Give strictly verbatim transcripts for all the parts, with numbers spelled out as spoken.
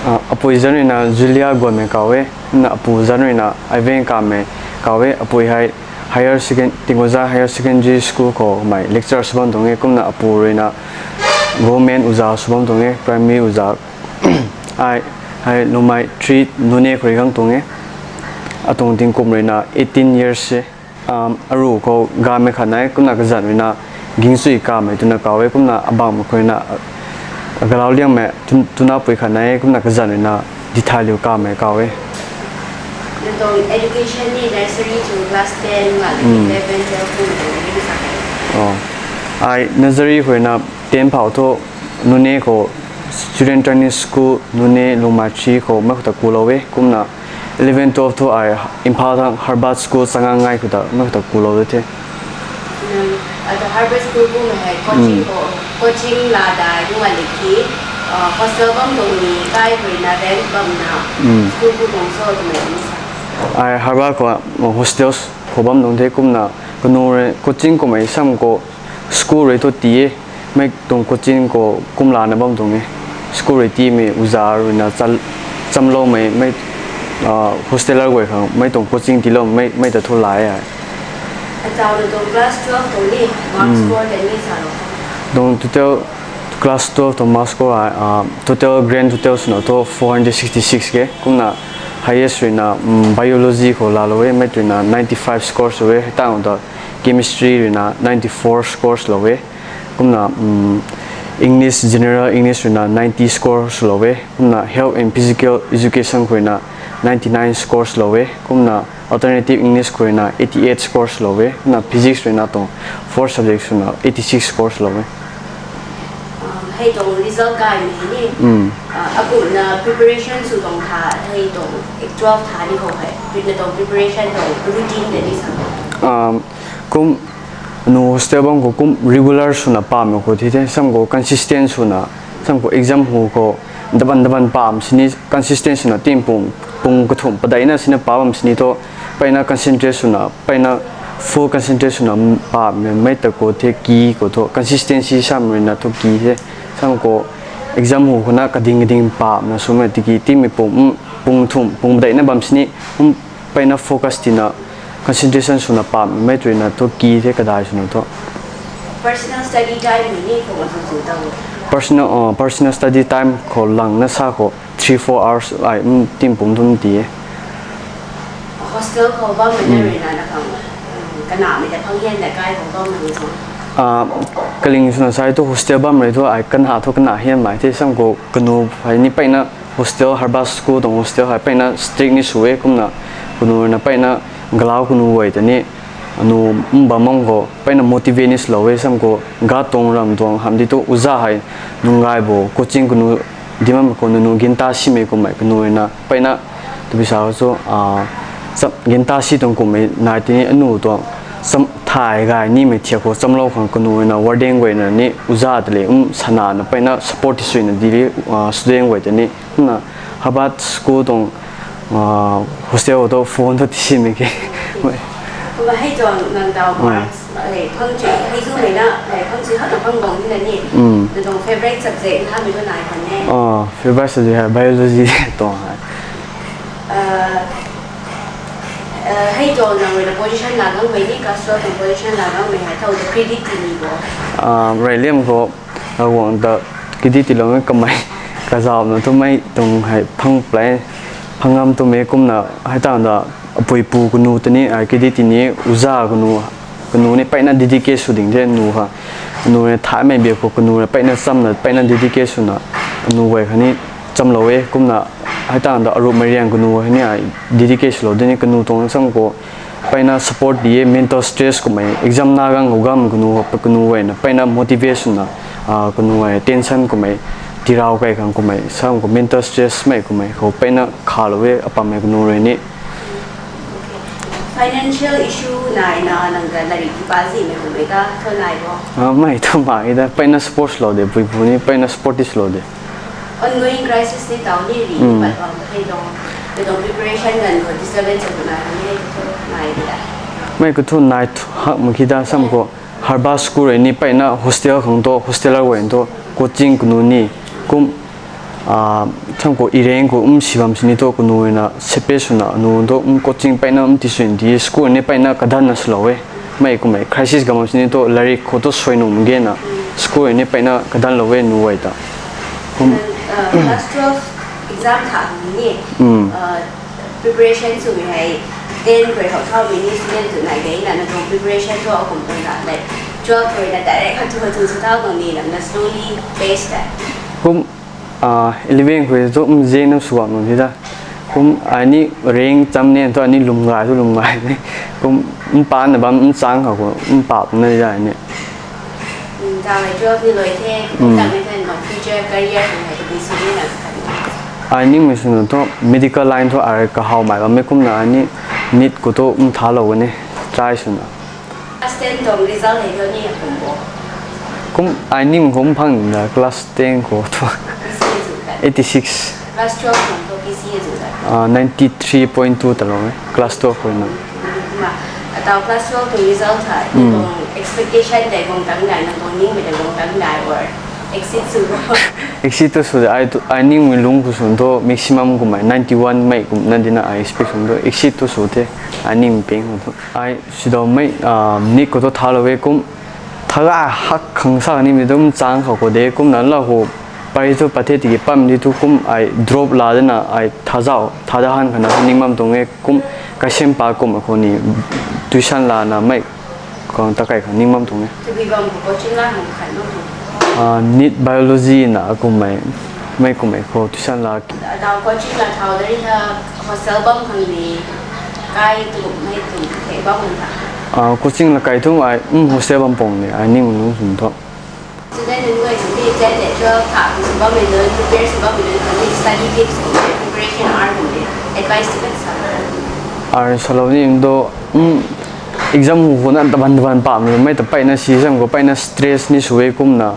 Apui zanc ruina Julia Guanmei kaw e, kumna apu zanc ruina Ivan Kamei kaw e. Apui hei higher second, Tingwuza Higher Secondary School khou mei lecturer sw bam tuang e, kumna apu ruina government uza sw bam tuang e, primary uza. Ai hei Lumai three Nune khou rui gang tuang e. Atuang tingkum ruina eighteen years e. Aru khou gamei khat nai, kumna kazanc ruina Gingchui Kamei twna kaw e, kumna abangmei khou ruina Galau Liangmei tw-, twna pui khat nai, kumna kazanc ruina Dithailiu Kamei kaw e. Nang tuang education ni nursery to class ten, nga eleven, twelve kum tuang ni sa. Ai nursery khou ruina ten phau thu Nune khou Student Training School, Nune Lumai three khou mei khou ta kulou e, kumna eleven, twelve thu ai Imphal thang Harvard School Changangai khou ta mei khou ta kulou de the. Ata Harvard School kumna hei coaching khou, coaching la dai kumna liki, hostel bam tuang ni kai khou ruina rent bamna school ku tuang so twmei ni sa. Ai Harvard khou hostel khou bam tuang the, kumna kanu rui coaching kummei sam khou school rui thu ti e, mei tuang coaching khou kumlana bam tuang e. School rui tiimei uza ruina chal-, chamloumei, mei hosteller guay khang mei tuang coaching tiilou mei, mei ta thu la e. Atau na tuang class twelve tuang ni mark score tei ni sa lo. Tuang total class twelve tuang mark score, total grand total swna thu four hundred sixty six ke, kumna highest ruina biology khou laalou e, mei ruina ninety five scores lou e, hei tang ta chemistry ruina ninety four scores lou e, kumna English, general English ruina ninety scores lou e, kumna health and physical education khou ruina ninety nine scores lou e, kumna alternative English khou ruina eighty eight scores lou e, kumna physics ruina tuang four subject swna eighty six scores lou e. Hei tuang result gaymei hei ni, akumna preparation sw tuang tha, hei tuang twelve tha ni khou hei, na tuang preparation tuang routine tei ni sa. Kum nu hostel bam khou kum regular swna pamei khou thi the, sam khou consistent swna, sam khou exam hu khou daban daban pam sini consistent swna timpung, pung kathumh padeihna sina pa bam sini thu, peyna concentrate swna, peyna full concentrate swna pamei mei ta khou the, ki khou thu consistency sam ruina thu ki the, sam khou exam hu khouna kading kading pamna swmei tiki tiimei pung, pung thumh pung padeihna bam sini, peyna focus tina concentration swna pamei mei ruina thu ki the, kadai swna thu. Personal study time ni khou ma sw sw ta? Personal study time khou langna sa khou three four hours ai timpung thum ti e. Hostel khou bammei na ruina na khang kanamei ta phang hian na kai khou bam na ni sa? Kaling swna sai thu hostel bam rui thu ai kana thu kana hianmei the, sam khou kanu hei ni peyna hostel, Harvard School tuang hostel hei peyna strict ni sw e, kumna kanu ruina peyna galau kanu guay ta ni, anu mbam bam khou peyna motivate ni swlou e, sam khou ga tuang ram tuang hamh di thu uza hei nunggay bo coaching kanu di bammei khou nunu ginta simei kummei kanu ruina peyna tabui sa cho, ginta si tuang kummei nai tini anu tuang thay gay nimei thiak khou chamlou khang kanu ruina warden guayna ni uza ta le um sana na peyna support ti suina di student guay ta ni, kumna Harvard School tuang hostel thu phone thu ti simei ke. Kumna hei tuang nang tau marks hei phang chui, hei zumei na hei phang chui hak na phang bang ni na ni, na tuang favorite subject hamei thu nai khang e? Favorite subject hei biology tuang hei. Hei tuang nang ruina position la gangmei ni, class twelve tuang position la gangmei hei thow ta credit ti ni bo? Reyliam khou Ravguangc ta credit tiiloumei kamei kazauhna thumei tuang hei phang play phang ngam twmei kumna hei tang ta apuipu kanu ta ni ai credit ti ni, uza kanu, kanu ni peyna dedicate sw ding the nu ha. Anu ni thaymei bia khou kanu ni peyna chamna peyna dedicate swna anu guay khatni chamlou e, kumna hei tang ta arupmei riang kanu hei ni ai dedicate swlou di ni kanu tuang sam khou peyna support di e, mental stress kummei exam na gang khou gam kanu, kanu guayna peyna motivate swna kanu guay tension kummei tirau kai khang kummei sam khou mental stress mei kummei khou peyna khalou e apammei kanu rui ni. Financial issue naina nang ta lairik tipa zimei kummei ta thu nai bo? Mei thu mak e da, peyna support lou de, puipu ni peyna support ti swlou de. Ongoing crisis ni tau ni ri pat bam hei tuang, hei tuang preparation ganv khou disturbance tw nai khang ni hei thu nai de da? Mei khou thu nai hak mak khe da, sam khou Harvard School rui ni peyna hostel khang thu hosteller guay thu coaching kanu ni kum Chamko ireng khou um si bam sini thu kanu na sepe swna nu thu um coaching peyna um ti swn ti school ni peyna kadanna swlou e. Mei kummei crisis gam bam sini thu larik khou thu sui nuh mak ge na school ni peyna kadanlou e nu guay ta. Kum class twelve exam tha ni preparation swmei hei ten rui hou thaumei ni student tw nai de na na tuang preparation thu akum tuang na like twelve rui na direct hatu hatu sw thau tuang ni lam na slowly pace ta. Kum eleven khou thu um zeng nam sw bam nung ti ta. Kum ai ni reng cham ni thu ai ni lwm gay thu lwm gay ni. Kum mpana bam nchang khou khou mpapna di ai ni. Twelve ni loi the, tang ni then future career hei tabui sw ni na khat. Ai ningmei swna thu medical line thu ai kahawmei bammei kumna ai ni NEET khou thu nthalou ni try swna. Class ten tuang result hei thu ni kum bo. Kum ai ning kum phang na class ten khou thu eighty six. Class twelve tuang thu P C A zu ta. Ninety three point two talou e class twelve khou na. Atau class twelve tuang result tha tuang expectation tei guang tang dai na tuang ningmei tei guang tang dai or exceed sw bo. Exceed tu sw de. Ai ningmei lung khou swn thu maximum kummei ninety one mei kumna dina ai expect swn thu exceed tu sw the. Ai ningmei ping khou thu ai sidaumei NEET khou thu thalou e kum thaga hak khang sa nimei tu nchang khou khou de kumna la khou pari thu pathe tiki pam di thu kum ai drop la dana ai thazau thada han khana ning bam tuang e kum kaisem pa kum khou ni tuition lana mei khang takai khang ning bam tuang e. Tabui bam khou coaching la hang khat bam khou. NEET biology na kummei mei kummei khou tuition la. Atau coaching la thau dari tha hostel bam khang ni kai tu mei tu the bam khang ta. Coaching la kai thu ai hostel bam pung ni ai ning nung swn thu. Student nunc guay sini ten le twelve tha sw bammei nunc prepare sw bammei nunc khang ni study tips kummei preparation ar kummei advice ti kan sa. Ar salou ni thu exam khou na taban taban pamei mei ta peyna si sam khou peyna stress ni sw e kumna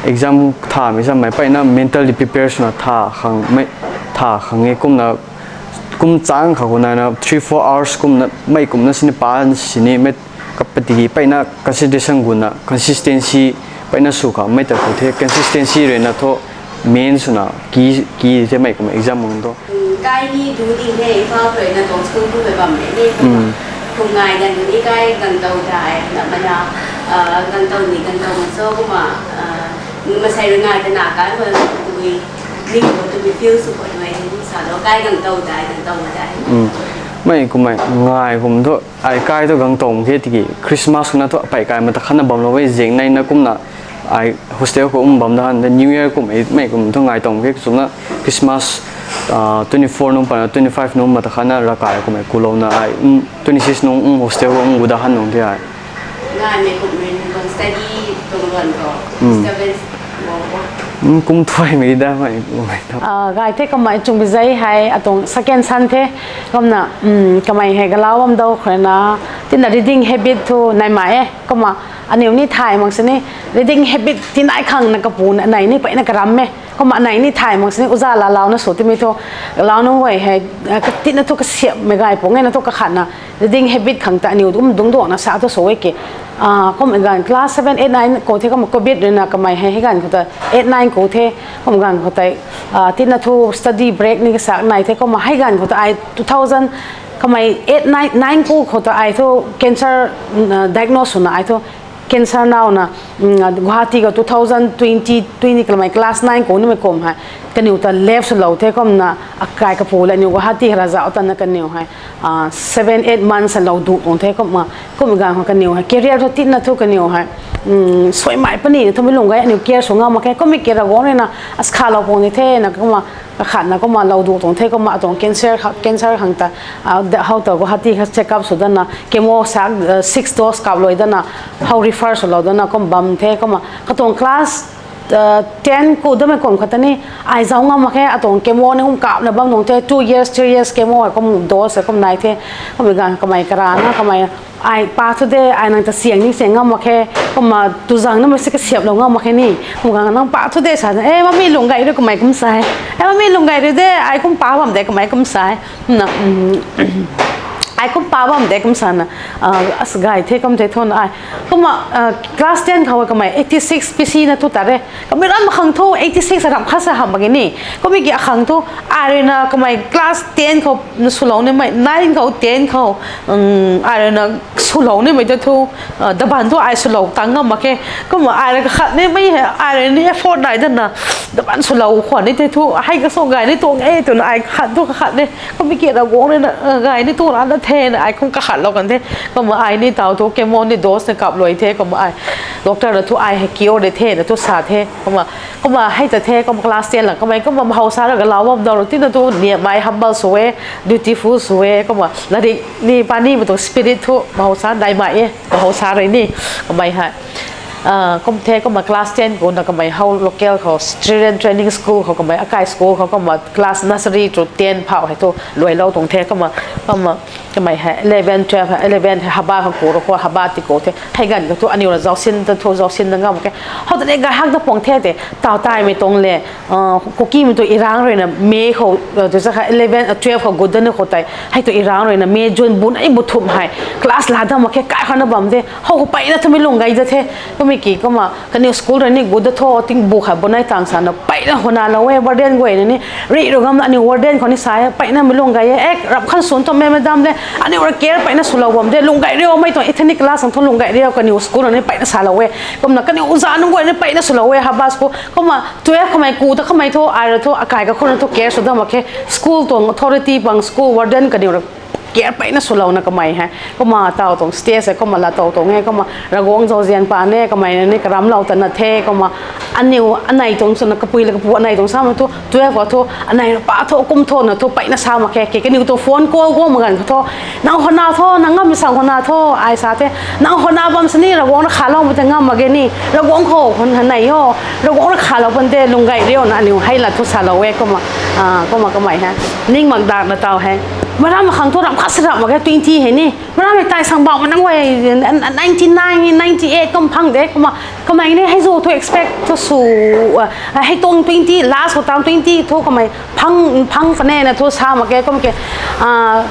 exam thamei sammei peyna mentally prepare swna tha khang e kumna kum chang khou khou nana three four hours kumna mei kumna sini pa sini mei kapatiki peyna concentration guna consistency peyna sw kha mei ta khou the consistency rui na thu main swna ki the mei kumna exam mang thu. Kai ni du ding the Imphal khou na tuang school kummei bam le ni kum ngai dan ni kai gangtow dai na mana gangtow ni gangtow ma cho kumna masei rui ngai ta na kai khou tabui ni khou tabui feel sw khou nai ni salou kai gangtow dai gangtow ma dai. Mei kummei ngai kum thu ai kai thu gangtow khe tiki Christmas na thu pey kai ma ta khatna bamlou e zing nei na kumna ai hostel khou um bam da han New Year kummei mei kum thu ngai tang khe swna Christmas twenty four nung pana twenty five nung ma ta khatna rakai kummei kulouna ai twenty six nung hostel khou um gu da han nung the ai. Ngai mei kum rin kum study tuang luan khou disturbance kum thuaymei da mei kummei thu. Gay the kamei chungbizei hei atuang second son the kumna kamei hei galau bam dou khou rui na tina reading habit thu nai ma e kumna aniw ni thay mak sini reading habit tinai khang na kapu nei ni peyna karam e kumna anei ni thay mak sini uza lalouna sw timei thu galau nunc guay hei tina thu kasiamhmei gay pung e na thu kakhatna reading habit khang ta aniw kum dungcduangna sa thu sw e ki kum ganv class seven eight nine khou the kumna covid rui na kamei hei hei ganv khou ta eight nine khou the kum ganv khou tei tina thu study break ni kasak nai the kumna hei ganv khou ta ai two thousand kamei eight nine nine khou khou ta ai thu cancer diagnose swna ai thu cancer nauna Guwahati khou two thousand twenty twenty kamei class nine khou nimei kum hei kaniw ta left swlou the kumna akai kapu le aniw Guwahati hei ra zauc tana kaniw hei seven eight months lou duh tuang the kumna kum ganv khou kaniw hei career thu tina thu kaniw hei suaimei puni na thumei lung gay aniw care sw ngam mak khe kummei kira guang rui na askhalou pung ni the na kumna kakhatna kumna lou duh tuang the kumna atuang cancer cancer khang ta how ta Guwahati kha check up sw dana chemo sak six dose kaplou dana how refer swlou dana kum bam the kumna katuang class ten ku damei kum khat ta ni ai zauc ngam mak khe atuang chemo ni kum kapna bam nung the two years three years chemo hei kum dose hei kum nai the kummei ganv kamei karana kamei ai pa thu de ai nang ta siang ni siang ngam mak khe kumna tuzang namei si kasiamhlou ngam mak khe ni kum ganv nang pa thu de sa e mami lung gay rui kamei kum sa e mami lung gay rui de ai kum pa bam de kamei kum sa e na Ai kum pa bam de kum sana, ah, as gay the kum the thon ai. Kumna, ah, class ten khou kamei eighty six P C na tu ta re. Kamei ram khang thu eighty six ram khat sa ham bagi ni. Kumna ki akhang thu ai rui na kamei class ten khou na swlou nimei, nine khou, ten khou, um, ai rui na swlou nimei ta thu, ah, daban thu ai swlou tang ngam mak khe. Kumna ai rui kakhat nimei he, ai rui ni effort nai dan na. Daban swlou khwan ni te thu, hei ka so gay ni tuang e, twna ai khat thu kakhat ni. Kumna ki Ravguangc rui na, ah, gay ni tuang ra na the, na ai kum kakhatlou kan the. Kumna ai ni taw thu, chemo ni dose na kap luai the, kumna ai. Doctor na thu ai hei cure de the, na thu sa the. Kumna, kumna hei ta the, kumna class ten la, kamei kumna mahau sa ra galau bam dau ru, tina thu, niamai humble sw e, dutiful sw e, kumna, lari ni pani ma tuang spirit thu, mahau sa, dai mai e, mahau sa rui ni, kamei hei. Ah, kum the, kumna class ten khou na kamei how local khou, children training school khou kamei, akai school khou kumna class nursery to ten phau hei thu, luailou tuang the, kumna, kumna, kamei hei, eleven, twelve hei, eleven hei, haba khang ku ru khou, haba ti ku the, hei ganv khou thu, aniu ra zausin ta thu, zausin na ngam khe, how ta ni gay hak ta puang the te, taw taimei tuang le, ah, Kukimei tu irang rui na May khou, ah, tu sa kha eleven, ah, twelve khou gut dan khou tei, hei tu irang rui na May, June, bun ai bu thum hei, class la dam mak khe, kai khou na bam de, how khou peyna thu mi lung gay da the, kumna ki, kumna, kaniw school rui ni gut da tho, ting bu kha bu nai tang sa na, peyna hwna lou e, warden guay na ni, ri ru gam na aniu warden khou ni sa e, peyna mi lung gay e, eh, rap khan sun tho me madam le, aniu ra care peyna swlou bam de, lung gay riu, mei tuang ethnic class ang thu lung gay riu, kaniw school rui ni peyna salou e, kumna kaniw uza nunc guay ni peyna swlou e, haba school, kumna twelve kamei ku ta kamei thu, ai ra thu, akai kakhou na thu care sw dam mak khe, school tuang authority pang, school warden kaniw ra care peyna swlou na kamei hei. Kumna taw tuang stage hei, kumna la taw tuang e, kumna Ravguangc zauzian pa ne, kamei na ni karamlou ta na the, kumna aniu anei tuang swna kapui la kapu anei tuang sa ma thu, twelve khou thu, anei pa tho, kum tho na thu, peyna sa mak khe, ke kaniw tu phone call guang ma ganv khou thu, nang hwna tho, nang ngam mi sang hwna tho, ai sa the, nang hwna bam sini, Ravguangc ra khalou ma te ngam mak ge ni, Ravguangc khou hwn hanei o, Ravguangc ra khalou pan te, lung gay riu na aniu hei la thu salou e, kumna, ah, kumna kamei hei. Ning mak dak na taw hei. Maram khang thu ram khat sa ram mak ge twenty hei ni. Maram hei tai sang bam ma nang guay, ninety nine, ninety eight kum phang de, kumna, kamei ni hei zu thu expect thu sw, ah, hei tuang twenty, last khou tam twenty thu kamei phang, phang pane na thu sa mak ge, kumna ke, ah,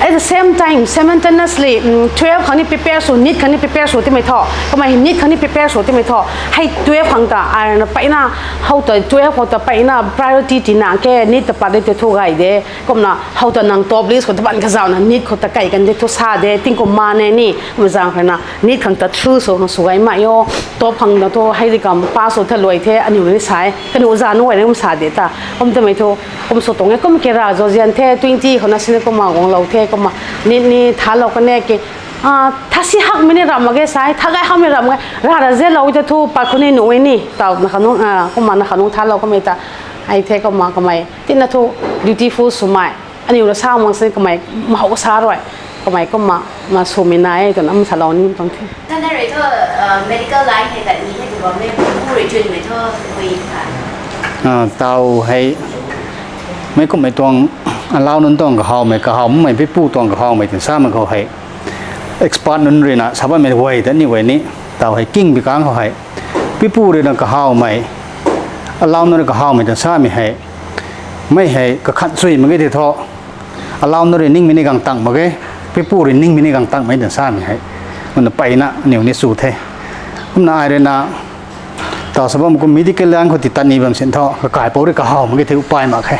at the same time, simultaneously, mm, twelve khang ni prepare sw, NEET khang ni prepare sw timei tho, kamei NEET khang ni prepare sw timei tho, hei twelve khang ta, ai na peyna, how ta twelve khou ta peyna priority tina ke, NEET ta pat de te thu gay de, kumna, how ta nang top list khou ta ban kazauh na, NEET khou ta kai kan de thu sa de, tingkum ma ne ni, kumna zang khou na, NEET khang ta through sw, khang sw gay mai o, top khang na thu, hei di kam pass sw tha luai the, aniu ni sa e, kaniw uza nunc guay ni kum sa de ta, kum tamei thu, kum sw tuang e, kum ke ra zauzian the, twenty khou na sini kumna guanglou the, kumna, NEET ni thalou kan e ke, ah, thasi hakmei ni ram mak ge sa e, tha gay hakmei ram mak ge, ra ra zelou ta thu, pat khou ni nuh e ni, taw na khanung, ah, kumna na khanung thalou kamei ta, ai the kumna kamei, tina thu, dutiful swmei. Aniu ra sa mang sini kamei, mahau sa rui, kamei kumna, ma swmei nai e, twna am salou ni tuang the. Tana rui thu, ah, medical line hei tat ni hei tu bammei, pu rui chwnmei thu, pui ta. Ah, taw hei, meic kummei tuang, alau nunc tuang kahawmei, kahawmei, pipu tuang kahawmei, tin samei khou hei. Expert nunc rui na, sa bammei guay ta ni guay ni, taw hei king bi kang khou hei. Pipu rui na kahawmei, alau nunc rui kahawmei ta samei hei. Mei hei kakhat chui mak ge ti thu. Alau nunc rui ningmei ni gang tang mak ge, pipu rui ningmei ni gang tangmei ta samei hei. Kumna peyna aniu ni sw the. Kumna ai rui na, taw sa bam kum medical line khou ti tat ni bam sin thu, kakaipou rui kahaw mak ge thei upai mak khe.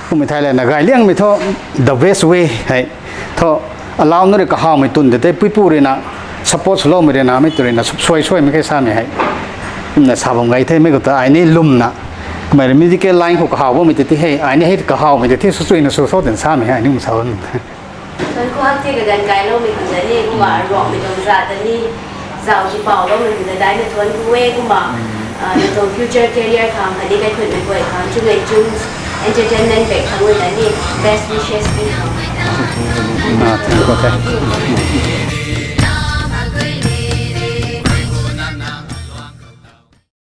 Kummei thei le na gay liangmei thu, the best way hei. Thu, alau nunc rui kahawmei tun de tei pipu rui na, support swloumei rui na, mei tu rui na, suai suaimei khe samei hei. Kumna sa bam gay the, mei khou ta ai ni lwmna. Kummei rui medical line khou kahaw bammei tei ti hei, ai ni hei kahawmei tei ti sw chuina sw tho tin samei hei, ni kum sa bam. Tun khou hak the kaganv kailoumei khang ta ni, kumna Ruangmei tuang zat ta ni, zauc tipaulou nunc ta daina thuanc ku e, kumna, ah, nang tuang future career khang khatni kaikhunhmei guay khang, chumei chum entertainment bak khang nunc ta ni best wishes pi khang. Ah, thank you, okay.